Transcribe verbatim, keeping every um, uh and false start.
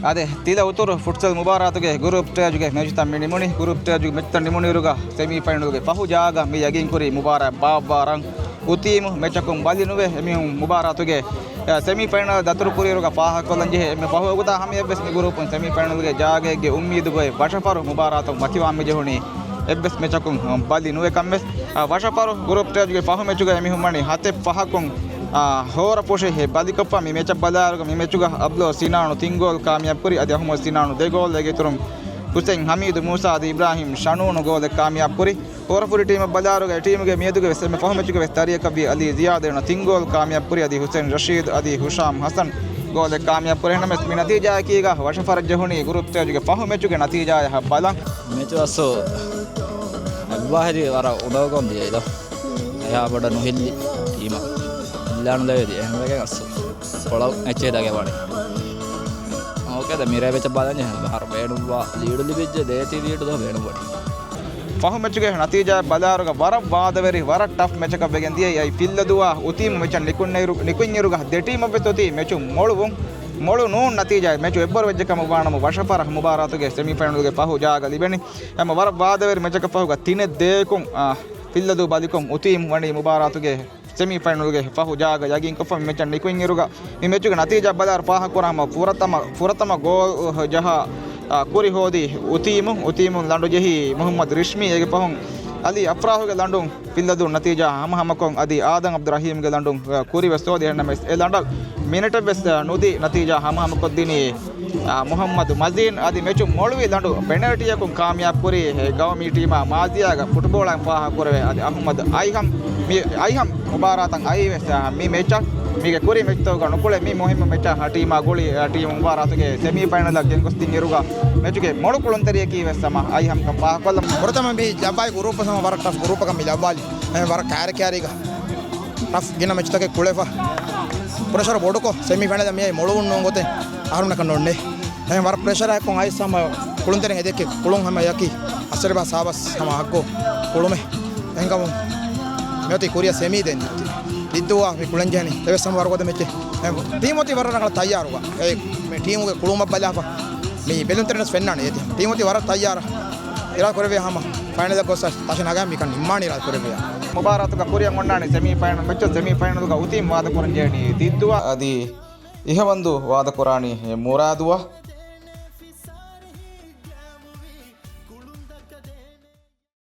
އާދެ، ތިލަ އުތުރު ފުޓްސަލް މުބާރާތުގެ ގުރޫޕް ސްޓޭޖުގެ މެޗުތައް މި ނިމުނީ. ގުރޫޕް ސްޓޭޖުގެ މެޗުތައް ނިމުނުއިރުގަ ސެމީ ފައިނަލުގެ ފަހު ޖާގަ މި ޔަގީންކުރީ މުބާރާތް ބާއްވާ ރަން އުތީމު މެޗަކުން ބަލި ނުވެ. އެމީހުން މުބާރާތުގެ، އަ، ސެމީ ފައިނަލް ދަތުރު ކުރިއިރުގަ ފާހަގަކޮށްލަން ޖެހޭ އެންމެ ފަހު އެގޮތަށް ހަމަޔަށްވެސް މި ގުރޫޕުން ސެމީ ފައިނަލްގެ ޖާގައެއްގެ އުއްމީދުގައި ވަށަފަރު މުބާރާތުން މަތިވާން މި ޖެހުނީ. އެއްވެސް މެޗަކުން ބަލި ނުވެ ކަންވެސް. އަ، ވަށަފަރު ގުރޫޕް ސްޓޭޖުގެ ފަހު މެޗުގަ އެމީހުން ވަނީ ހަތެއް ފަހަކުން، އާ، ހޯރަފުށި ބަލިކޮށްފަ. މި މެޗަށް ބަލާއިރުގަ މި މެޗުގަ އަބްލޯ ސިނާނު ތިން ގޯލް ކާމިޔާބުކުރި. އަދި އަޙްމަދު ސިނާނު ދެ ގޯލް، އޭގެ އިތުރުން ހުސެން ހަމީދު މޫސާ އަދި އިބްރާހިމް ޝަނޫނު ގޯލެއް ކާމިޔާބުކުރި. ހޯރަފުށި ޓީމަށް ބަލާއިރުގަ އެ ޓީމުގެ މިއަދުގެ ވެސް އެންމެ ފަހު މެޗުގެ ވެސް ތަރިއަކަށްވީ އަލީ ޒިޔާދު އޭނަ ތިން ގޯލް ކާމިޔާބުކުރި. އަދި ހުސެން ރަޝީދު އަދި ހުޝާމް ހަސަން ގޯލެއް ކާމިޔާބުކުރި. އެހެންނަމަވެސް މި ނަތީޖާއަކީގަ ވަށަފަރަށް ޖެހުނީ ގުރޫޕް ސްޓޭޖުގެ ފަހު މެޗުގެ ނަތީޖާއަށް ބަލަން. މެޗު އަސްލު އައްވާހިރި ވަރަށް އުނދަގޫކޮށް ދިޔައީ ދޯ. އެހާ ބޮޑަށް ނުހިއްލި ޓީމަށް ހިއްލާނުލެވޭ ދިޔަ. އެހެންވެގެން އަސްލު ކޮޅަށް އެއްޗެހި ދަގަވާނެ. އޯކޭ، ދެން މިރޭ މެޗަށް ބަލަން ޖެހޭ. ބަހަރު ބޭނުންވާ ލީޑު ލިބިއްޖެ، ދޭތި ލީޑު ދޯ ބޭނުންވަނީ. ފަހު މެޗުގެ ނަތީޖާ ބަލާއިރުގަ ވަރަށް ވާދަވެރި، ވަރަށް ޓަފް މެޗަކަށް ވެގެން ދިޔައީ. އައި ފިއްލަދޫއާ އުތީމު މެޗަށް ނިކުންނައިރު-، ނިކުތްއިރުގަ ދެ ޓީމަށްވެސް އޮތީ މެޗު މޮޅުވުން. މޮޅު ނޫން ނަތީޖާ. މެޗު އެއްބަރު ވެއްޖެ ކަމަށް ވާނަމަ ވަށަފަރަށް މުބާރާތުގެ ސެމީ ފައިނަލްގެ ފަހު ޖާގަ ލިބެނީ. އެހެން ވަރަށް ވާދަވެރި މެޗަކަށް ފަހުގަ ތިނެއް ދޭކުން، އާ، ފިއްލަދޫ ބަލިކޮށް އުތީމު ވަނީ މުބާރާތުގެ ސެމީ ފައިނަލްގެ ފަހު ޖާގަ ޔަގީންކޮށްފަ. މި މެޗަށް ނިކުތްއިރުގަ މި މެޗުގެ ނަތީޖާ ބަލާއިރު ފާހަގަކުރާމަ ފުރަތަމަ، ފުރަތަމަ ގޯލް ޖަހާ، އާ، ކުރި ހޯދީ އުތީމު، އުތީމު ލަނޑު ޖެހީ މުހައްމަދު ރިޝްމީ. އޭގެ ފަހުން އަލީ އަފްރާހުގެ ލަނޑުން ފިއްލަދޫ ނަތީޖާ ހަމަހަމަކޮށް އަދި އާދަމް އަބްދުއްރަހީމްގެ ލަނޑުން، އަ، ކުރިވެސް ހޯދި. އެހެންނަމަވެސް އެ ލަނޑަށް މިނެޓެއްވެސް، އަ، ނުދީ ނަތީޖާ ހަމަހަމަކޮށްދިނީ، އަ، މުހައްމަދު މަޒީން. އަދި މެޗު މޮޅުވި ލަނޑު ޕެނަލްޓީއަކުން ކާމިޔާބުކުރީ ގައުމީ ޓީމާ މާޒިޔާގަ ފުޓްބޯޅައިން ފާހަގަކުރެވޭ. އަދި އަޙްމަދު އައިހަމް މި، އައިހަމް މުބާރާތަށް އައީވެސް، އަ، މި މެޗަށް މީގެ ކުރި މެޗްތަކުގަ ނުކުޅެ މި މުހިއްމު މެޗަށް ޓީމާ ގުޅި، އަ، ޓީމު މުބާރާތުގެ ސެމީ ފައިނަލަށް ގެންގޮސްދިން އިރުގަ މެޗުގެ މޮޅު ކުޅުންތެރިޔަކީ ވެސް ހަމަ އައިހަމްކަން ފާހަގަކޮށްލަން. ފުރަތަމަ މި ލައްވާ ގުރޫޕަށް ހަމަ ވަރަށް ޓަފް ގުރޫޕަކަށް މި ލައްވާލީ. އެ، ވަރަށް ކައިރި ކައިރީގަ ޓަފް ގިނަ މެޗުތަކެއް ކުޅެފަ. ޕްރެޝަރ ބޮޑުކޮށް، ސެމީ ފައިނަލަށް މިއައީ މޮޅުވުން ނޫން ގޮތެއް އަހަރުމެންނަކަށް ނޯންނޭ. އެހެން ވަރަށް ޕްރެޝަރަކުން އައިސް ހަމަ ކުޅުންތެރިން ހެދެއްކި ކުޅުން ހަމަ ޔަކީ އަސަރިބާ ސާބަސް ހަމަ ހައްގު ކުޅުމެއް. އެހެންކަމުން މިއޮތީ ކުރިއަށް ސެމީ ދެން ދިއްދޫއާ މި ކުޅެން ޖެހެނީ. އެވެސް ހަމަ ވަރަށް ގޮތެއް މެޗެއް. އެ، ޓީމް އޮތީ ވަރަށް ރަނގަޅަށް ތައްޔާރުގަ. އެ، މި ޓީމުގެ ކުޅުމަށް ބަލާފަ. މި ބެލުންތެރިން ވެސް ފެންނާނެ އޭތި. ޓީމް އޮތީ ވަރަށް ތައްޔާރަށް. އިރާދަ ކުރެއްވިޔާ ހަމަ ފައިނަލަށް ގޮސް ތަށި ނަގާ މިކަން ނިންމާނީ އިރާދަ ކުރެއްވިޔާ. މުބާރާތުގަ ކުރިއަށް އޮންނާނީ ސެމީ ފައިނަލް މެޗަށް. ސެމީ ފައިނަލުގަ އުތީމް ވާދަ ކުރަން ޖެހެނީ ދިއްދޫއާ. އަދި އިހަވަންދޫ ވާދަ ކުރާނީ މުރާދުއާ.